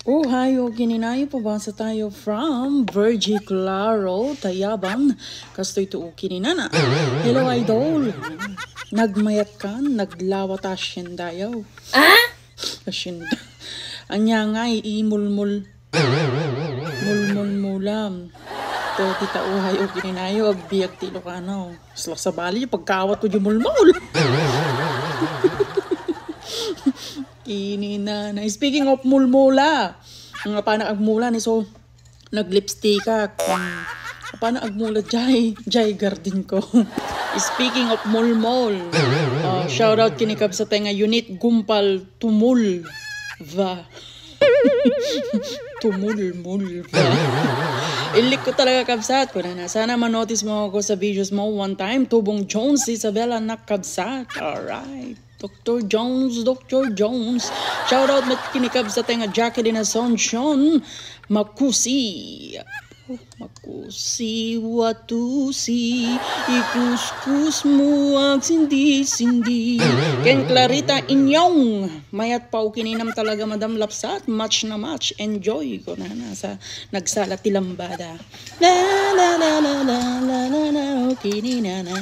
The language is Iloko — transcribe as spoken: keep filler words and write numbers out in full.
Oh, hi, okay, ninayo, pabasa tayo from Virgie Claro, Tayabang. Kastoy to, okay, ninana. Hello, idol. Nagmayat kan, naglawa ta siyen dayaw. Ah? Asyenda. Anya nga, imulmul. Mulmulmulam. To, di ta uhay, okay, ninayo, agbiag ti Ilocano. Sila sabali, pagkawat ko di mulmul. Kininana. Speaking of mulmula, ang apana agmula ni so, naglipstick ak. Apana agmula, jay, jay garden ko. Speaking of mulmol, uh, shout out kini kabsatay nga unit gumpal tumul. Va. Tumulmul. Illik ko talaga, kabsat. Kunana, sana ma-notice mo ako sa videos mo one time. Tubong Jones, Isabel, anak, kabsat. Alright. Doctor Jones, Doctor Jones. Shout out met kini kabsat nga Jacqueline Asuncion. Makusi. Makusi, watusi, ikuskus mo agsindi-sindi. Ken Clarita Inyong, mayat pa ukininam talaga, Madam Lapsat, match na match, enjoy ko na nasa nagsala ti lambada. La, la, la, la, la, la, la, la, ukininana.